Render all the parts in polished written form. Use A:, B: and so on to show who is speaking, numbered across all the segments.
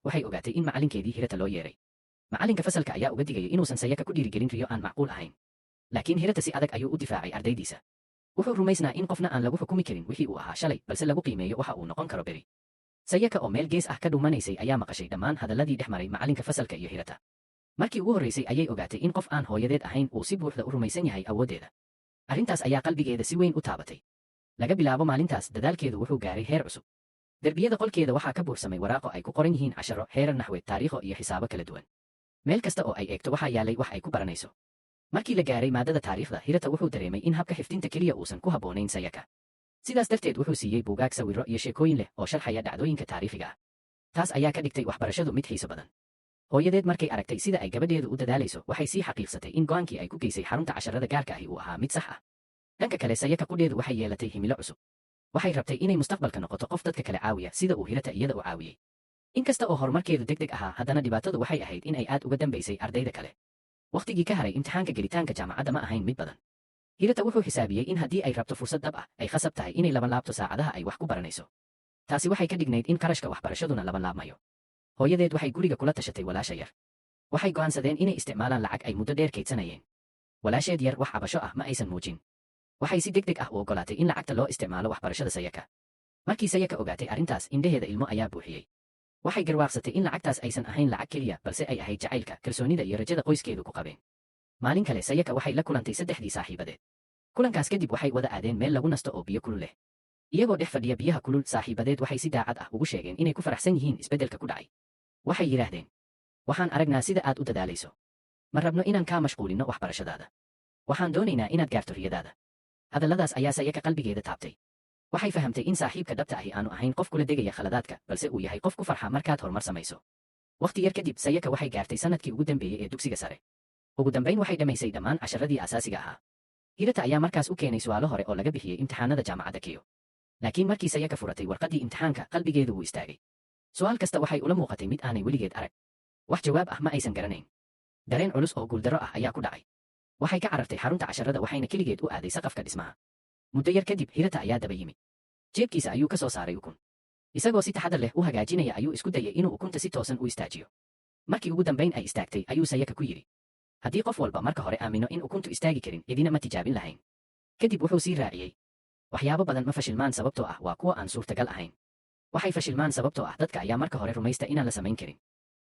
A: Waxay ogaatay in macallinkeedii Hirata loo yeeray. Macallinka fasalka ayaa uga digayay inuusan Sayaka ku dhiirigelin riyo aan macquul ahayn. Laakiin Hirata si adag ayuu u difaacay ardaydiisa. Wuxuu rumaysnaa in qofna aan lagu xukumi karin wixii uu ahaa shalay, balse lagu qiimeeyo waxa uu noqon karo beri. Sayaka oo meel gees ah ka dhumanaysay ayaa maqashay dhammaan hadalladii dhex maray macallinka fasalka iyo Hirata. Markii ugu horraysay ayay ogaatay in qof aan hooyadeed ahayn uu si buuxda u rumaysan yahay awooddeeda. Arrintaas ayaa qalbigeeda si weyn u taabatay. Laga bilaabo maalintaas, dadaalkeedu wuxuu gaaray heer cusub. Derbiyada qolkeeda waxaa ka buuxsamay waraaqo ay ku qoran yihiin casharo, xeerar naxweed, taariikho iyo xisaabo kala duwan. Meel kasta oo ay eegto waxaa yaalay wax ay ku baranayso. Markii la gaaray maadada taariikhda, Hirata wuxuu dareemay in habka xifdinta keliya uusan ku habboonayn Sayaka. Sidaas darteed wuxuu siiyey buugaag sawirro iyo sheekooyin leh oo sharxaya dhacdooyinka taariikhiga ah. Taas ayaa ka dhigtay waxbarashadu mid xiiso badan. Hooyadeed markay aragtay sida ay gabadheedu u dadaalayso, waxay sii xaqiiqsatay in go'aankii ay ku geysay xarunta casharada gaarka ahi uu ahaa mid sax ah. Dhanka kale, Sayaka qudheedu waxay yeelatay himilo cusub. Waxay rabtay inay mustaqbalka noqoto qof dadka kale caawiya, sida uu Hirata iyada u caawiyey. Inkasta oo horumarkeedu degdeg ahaa, haddana dhibaatadu waxay ahayd in ay aad uga dambaysay ardayda kale. Wakhtigii ka haray imtixaanka gelitaanka jaamacadda ma ahayn mid badan. Hirata wuxuu xisaabiyey in haddii ay rabto fursad dhab ah, ay khasab tahay inay labanlaabto saacadaha ay wax ku baranayso. Taasi waxay ka dhignayd in qarashka waxbarashaduna labanlaabmayo. Hooyadeed waxay guriga kula tashatay walaasha yar. Waxay go'aansadeen inay isticmaalaan lacag ay muddo dheer kaydsanayeen. Walaasheed yar wax cabasho ah ma aysan muujin. Waxay si degdeg ah u oggolaatay in lacagta loo isticmaalo waxbarashada Sayaka. Markii Sayaka ogaatay arrintaas, indhaheeda ilmo ayaa buuxiyey. Waxay garwaaqsatay in lacagtaas aysan ahayn lacag keliya, balse ay ahayd jacaylka, kalsoonida iyo rajada qoyskeedu ku qabeen. Maalin kale, Sayaka waxay la kulantay saddexdii saaxiibadeed. Kulankaas kadib waxay wada aadeen meel lagu nasto oo biyo kulul leh. Iyagoo dhex fadhiya biyaha kulul, saaxiibadeed waxay si daacad ah ugu sheegeen inay ku faraxsan yihiin isbeddelka ku dhacay. Waxay yidhaahdeen, "Waxaan aragnaa sida aad u dadaalayso. Ma rabno inaan kaa mashquulinno waxbarashadaada. Waxaan doonaynaa inaad gaarto riyadaada." Hadalladaas ayaa Sayaka qalbigeeda taabtay. Waxay fahamtay in saaxiibka dhabta ahi aanu ahayn qof kula degaya khaladaadka, balse uu yahay qof ku farxa markaad horumar samayso. Wakhti yar kadib, Sayaka waxay gaartay sanadkii ugu dambeeyey ee dugsiga sare. Ugu dambayn waxay dhammaysay dhammaan casharadii asaasiga ahaa. Hirata ayaa markaas u keenay su'aalo hore oo laga bixiyey imtixaanada jaamacadda Keyo. Laakiin markii Sayaka furatay warqaddii imtixaanka, qalbigeedu wuu istaagay. Su'aal kasta waxay ula muuqatay mid aanay weligeed arag. Wax jawaab ah ma aysan garanayn. Dareen culus oo guuldarro ah ayaa ku dhacay. Waxay ka carartay xarunta casharada, waxayna keligeed u aaday saqafka dhismaha. Muddo yar kadib, Hirata ayaa daba yimid. Jeebkiisa ayuu ka soo saaray ukun. Isagoo si taxadar leh u hagaajinaya ayuu isku dayay inuu ukunta si toosan u istaajiyo. Markii ugu dambayn ay istaagtay ayuu Sayaka ku yidhi, "Haddii qof walba marka hore aamino in ukuntu istaagi karin, idina ma tijaabin lahayn." Kadib wuxuu sii raaciyey, "Waxyaabo badan ma fashilmaan sababtoo ah waa kuwa aan suurtagal ahayn. Waxay fashilmaan sababtoo ah dadka ayaa marka hore rumaysta inaan la samayn karin.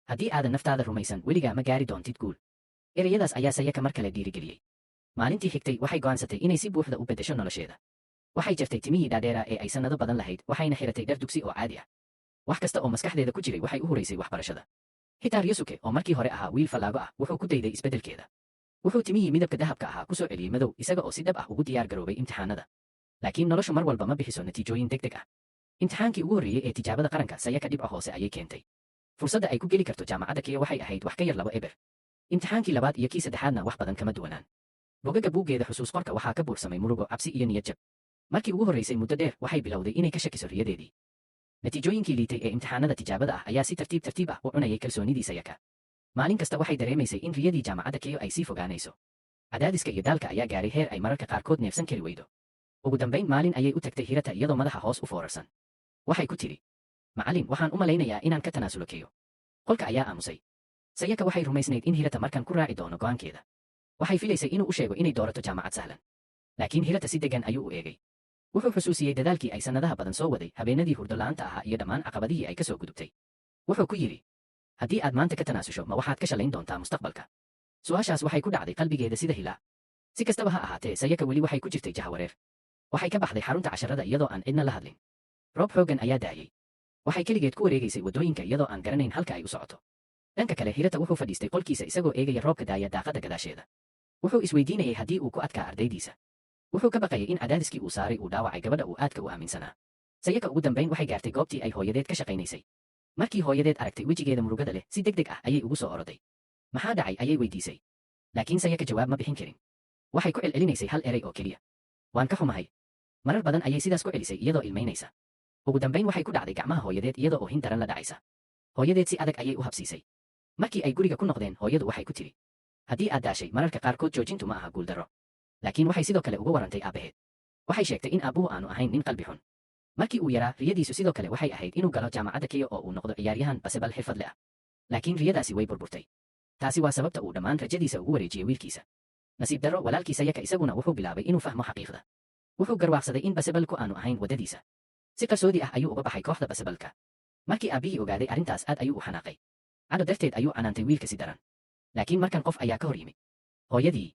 A: Haddii aadan naftaada rumaysan, weligaa ma gaari doontid guul." Ereyadaas ayaa Sayaka mar kale dhiirigeliyey. Maalintii xigtay waxay go'aansatay inay si buuxda u beddesho nolosheeda. Waxay jartay timihii dhaadheeraa ee ay sannado badan lahayd, waxayna xiratay dhar dugsi oo caadi ah. Wax kasta oo maskaxdeeda ku jiray waxay u huraysay waxbarashada. Xitaa Ryosuke, oo markii hore ahaa wiil fallaago ah, wuxuu ku dayday isbeddelkeeda. Wuxuu timihii midabka dahabka ahaa ku soo celiyey madow, isaga oo si dhab ah ugu diyaar garoobay imtixaanada. Laakiin noloshu mar walba ma bixiso natiijooyin degdeg ah. Imtixaankii ugu horreeyey ee tijaabada qaranka, Sayaka dhibco hoose ayay keentay. Fursadda ay ku geli karto jaamacadda Keyo waxay ahayd wax ka yar 2-0. Imtixaankii labaad iyo kii saddexaadna wax badan kama duwanaan. Bogagga buuggeeda xusuus qorka waxaa ka buuxsamay murugo, cabsi iyo niyad jab. Markii ugu horraysay muddo dheer, waxay bilowday inay ka shakiso riyadeedii. Natiijooyinkii liitay ee imtixaanada tijaabada ah ayaa si tartiib tartiib ah u cunayay kalsoonidii Sayaka. Maalin kasta waxay dareemaysay in riyadii jaamacadda Keyo ay sii fogaanayso. Cadaadiska iyo daalka ayaa gaaray heer ay mararka qaarkood neefsan kari weydo. Ugu dambayn maalin ayay u tagtay Hirata iyadoo madaxa hoos u foorarsan. Waxay ku tidhi, "Macallin, waxaan u malaynayaa inaan ka tanaasulo Keyo." Qolka ayaa aamusay. Sayaka waxay rumaysnayd in Hirata markan ku raaci doono go'aankeeda. Waxay filaysay inuu u sheego inay doorato jaamacad sahlan. Laakiin Hirata si deggan ayuu u eegay. Wuxuu xusuusiyey dadaalkii ay sannadaha badan soo waday, habeenadii hurdo la'aanta ahaa iyo dhammaan caqabadihii ay ka soo gudubtay. Wuxuu ku yidhi, "Haddii aad maanta ka tanaasusho, ma waxaad ka shalayn doontaa mustaqbalka?" Su'aashaas waxay ku dhacday qalbigeeda sida hilaa. Si kastaba ha ahaatee, Sayaka weli waxay ku jirtay jahawareer. Waxay ka baxday xarunta casharada iyadoo aan cidna la hadlin. Roob xooggan ayaa daayey. Waxay keligeed ku wareegaysay waddooyinka iyadoo aan garanayn halka ay u socoto. Dhanka kale, Hirata wuxuu fadhiistay qolkiisa isagoo eegaya roobka daaya daaqadda gadaasheeda. Wuxuu isweydiinayay haddii uu ku adkaa ardaydiisa. Wuxuu ka baqayay in cadaadiskii uu saaray uu dhaawacay gabadha uu aadka u aaminsanaa. Sayaka ugu dambayn waxay gaartay goobtii ay hooyadeed ka shaqaynaysay. Markii hooyadeed aragtay wejigeeda murugada leh, si degdeg ah ayay ugu soo oroday. "Maxaa dhacay?" ayay weydiisay. Laakiin Sayaka jawaab ma bixin karin. Waxay ku celcelinaysay hal erey oo keliya, "Waan ka xumahay." Marar badan ayay sidaas ku celisay iyadoo ilmaynaysa. Ugu dambayn waxay ku dhacday gacmaha hooyadeed iyadoo oohin daran la dhacaysa. Hooyadeed si adag ayay u habsiisay. Markii ay guriga ku noqdeen, hooyadu waxay ku tidhi, "Haddii aad daashay, mararka qaarkood joojintu ma aha guuldarro." Laakiin waxay sidoo kale uga warrantay aabbaheed. Waxay sheegtay in aabbuhu aanu ahayn nin qalbi xun. Markii uu yaraa, riyadiisu sidoo kale waxay ahayd inuu galo jaamacadda Keio oo uu noqdo ciyaaryahan baseball xirfadle ah. Laakiin riyadaasi way burburtay. Taasi waa sababta uu dhammaan rajadiisa ugu wareejiyey wiilkiisa. Nasiib darro, walaalkiisa Yaka isaguna wuxuu bilaabay inuu fahmo xaqiiqda. Wuxuu garwaaqsaday in basebalku aanu ahayn waddadiisa. Si qarsoodi ah ayuu uga baxay kooxda basebalka. Markii aabbihii ogaaday arrintaas, aad ayuu u xanaaqay. Cadho darteed ayuu canaantay wiilka si daran. Laakiin markan qof ayaa ka hor yimid. Hooyadii.